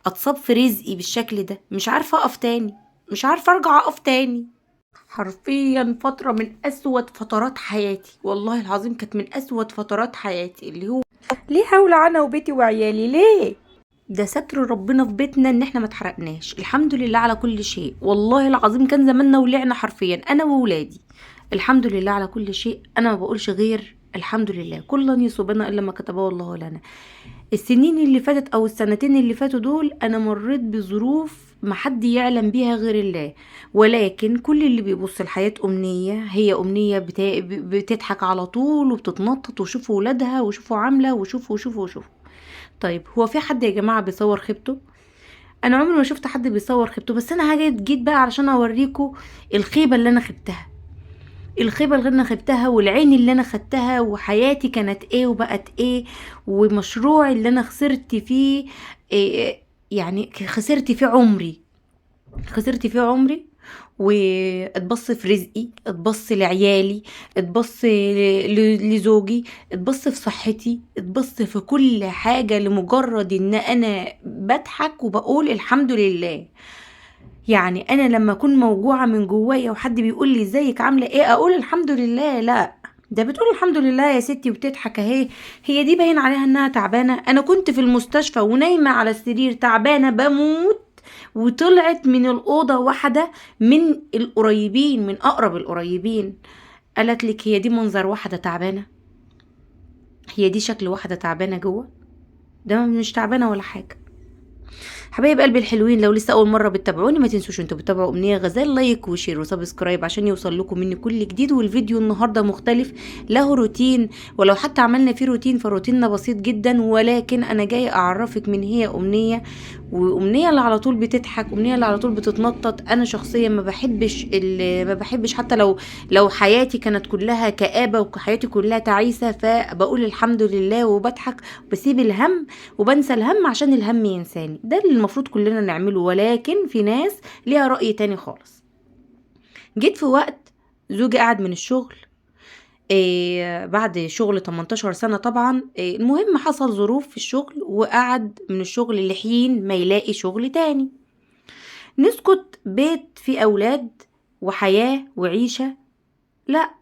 اتصاب في رزقي بالشكل ده، مش عارفه اقف تاني، مش عارفه ارجع اقف تاني. حرفيا فترة من اسود فترات حياتي، والله العظيم كانت من اسود فترات حياتي، اللي هو ليه هولع انا وبيتي وعيالي ليه؟ ده ستر ربنا في بيتنا ان احنا ما اتحرقناش، الحمد لله على كل شيء. والله العظيم كان زماننا ولعنا حرفيا انا وولادي. الحمد لله على كل شيء، انا ما بقولش غير الحمد لله. كل يصيبنا الا ما كتبه الله لنا. السنين اللي فاتت او السنتين اللي فاتوا دول انا مريت بظروف ما حد يعلم بيها غير الله، ولكن كل اللي بيبص لحياة أمنية هي أمنية بتضحك على طول وبتتنطط، وشوفوا ولادها وشوفوا عاملة وشوفوا وشوفوا وشوفوا. طيب هو في حد يا جماعة بيصور خيبته؟ أنا عمري ما شفت حد بيصور خيبته، بس أنا جيت بقى علشان أوريكم الخيبة اللي أنا خبتها، الخيبة اللي أنا خبتها والعين اللي أنا خدتها، وحياتي كانت إيه وبقت إيه، ومشروعي اللي أنا خسرت فيه إيه، يعني خسرت فيه عمري، خسرت فيه عمري، واتبص في رزقي، اتبص لعيالي، اتبص لزوجي، اتبص في صحتي، اتبص في كل حاجة، لمجرد ان انا بضحك وبقول الحمد لله. يعني انا لما اكون موجوعة من جوايا وحد بيقول لي ازيك عاملة ايه اقول الحمد لله، لا ده بتقول الحمد لله يا ستي وبتضحك اهي، هي دي باين عليها انها تعبانة. انا كنت في المستشفى ونايمة على السرير تعبانة بموت، وطلعت من الأوضة واحدة من القريبين، من أقرب القريبين، قالت لك هي دي منظر واحدة تعبانة؟ هي دي شكل واحدة تعبانة جوه؟ ده مش تعبانة ولا حاجة. حبايب قلبي الحلوين، لو لسه أول مرة بتتابعوني ما تنسوش انتوا بتتابعوا أمنية غزال، like و share و subscribe عشان يوصل لكم مني كل جديد. والفيديو النهاردة مختلف، له روتين، ولو حتى عملنا فيه روتين فروتيننا بسيط جدا، ولكن أنا جاية أعرفك من هي أمنية، وأمنية اللي على طول بتضحك، أمنية اللي على طول بتتنطط. أنا شخصيا ما بحبش حتى لو حياتي كانت كلها كآبة وحياتي كلها تعيسة، فبقول الحمد لله وبضحك وبسيب الهم وبنسى الهم عشان الهم ينساني. ده اللي المفروض كلنا نعمله، ولكن في ناس ليها رأي تاني خالص. جيت في وقت زوجي قعد من الشغل، بعد شغل 18 سنة طبعا. المهم حصل ظروف في الشغل وقعد من الشغل لحين ما يلاقي شغل تاني. نسكت بيت فيه أولاد وحياة وعيشة؟ لا،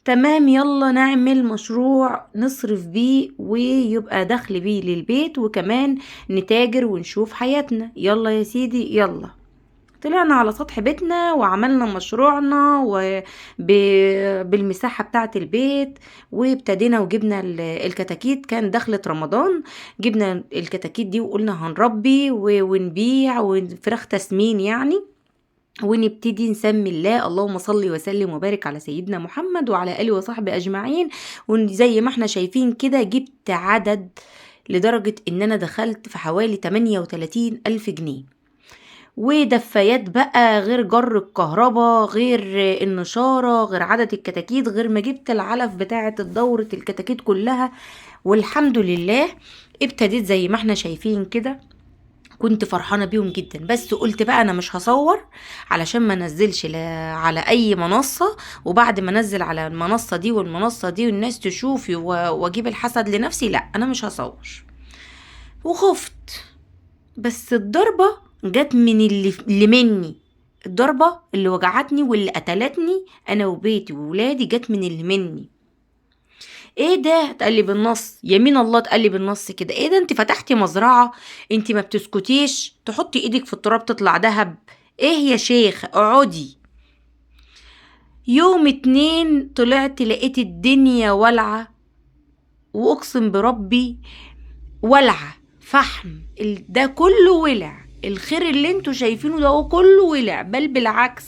تمام، يلا نعمل مشروع نصرف بيه ويبقى دخل بيه للبيت، وكمان نتاجر ونشوف حياتنا. يلا يا سيدي يلا. طلعنا على سطح بيتنا وعملنا مشروعنا بالمساحة بتاعة البيت، وابتدينا وجبنا الكتاكيت. كان دخلة رمضان، جبنا الكتاكيت دي وقلنا هنربي ونبيع وفراخ تسمين يعني، ونبتدي نسمي الله، اللهم صل وسلم وبارك على سيدنا محمد وعلى آله وصحبه أجمعين. وزي ما احنا شايفين كده جبت عدد لدرجة ان انا دخلت في حوالي 38,000 جنيه، ودفايات بقى، غير جر الكهرباء، غير النشارة، غير عدد الكتاكيت، غير ما جبت العلف بتاعة الدورة الكتاكيت كلها. والحمد لله ابتديت زي ما احنا شايفين كده. كنت فرحانة بيهم جدا، بس قلت بقى انا مش هصور علشان ما انزلش لا على اي منصة، وبعد ما انزل على المنصة دي والمنصة دي والناس تشوف واجيب الحسد لنفسي، لا انا مش هصور. وخفت، بس الضربة جت من اللي مني، الضربة اللي وجعتني واللي قتلتني انا وبيتي وولادي جت من اللي مني. ايه ده؟ تقلب النص، يمين الله تقلب النص كده. ايه ده؟ انت فتحتي مزرعة، انت ما بتسكتيش، تحطي ايدك في التراب تطلع ذهب. ايه يا شيخ اقعدي. يوم 2 طلعت لقيت الدنيا ولعة، واقسم بربي ولعة فحم، ده كله ولع، الخير اللي انتوا شايفينه ده كله ولع. بل بالعكس،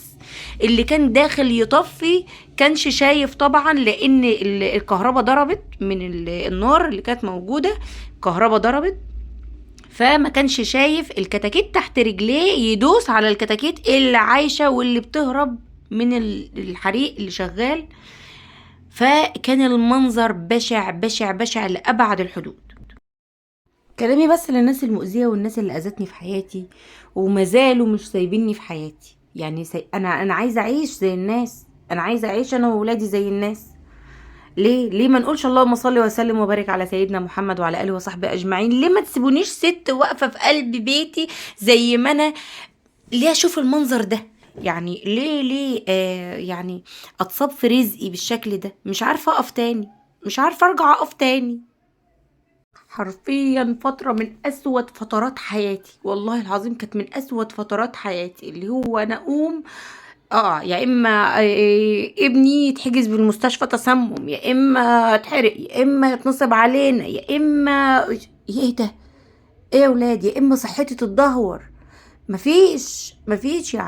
اللي كان داخل يطفي كانش شايف طبعا، لان الكهرباء ضربت من النار اللي كانت موجودة، الكهرباء ضربت، فما كانش شايف الكتاكيت تحت رجليه، يدوس على الكتاكيت اللي عايشة واللي بتهرب من الحريق اللي شغال. فكان المنظر بشع بشع بشع لأبعد الحدود. كلامي بس للناس المؤذية والناس اللي أذتني في حياتي وما زالوا مش سايبيني في حياتي. أنا عايزة أعيش زي الناس، أنا عايزة أعيش أنا وولادي زي الناس. ليه؟ ليه ما نقولش اللهم صل وسلم وبارك على سيدنا محمد وعلى اله وصحبه اجمعين؟ ليه ما تسيبونيش ست واقفة في قلب بيتي زي ما انا؟ ليه اشوف المنظر ده؟ يعني ليه يعني اتصاب في رزقي بالشكل ده؟ مش عارفه اقف تاني، مش عارفه ارجع اقف تاني. حرفيا فترة من أسود فترات حياتي، والله العظيم كانت من أسود فترات حياتي، اللي هو أنا أقوم يا إما ابني يتحجز بالمستشفى تسمم، يا إما اتحرق، يا إما يتنصب علينا، يا إما إيه ده؟ إيه يا ولاد؟ يا إما صحتي تتدهور. مفيش يعني.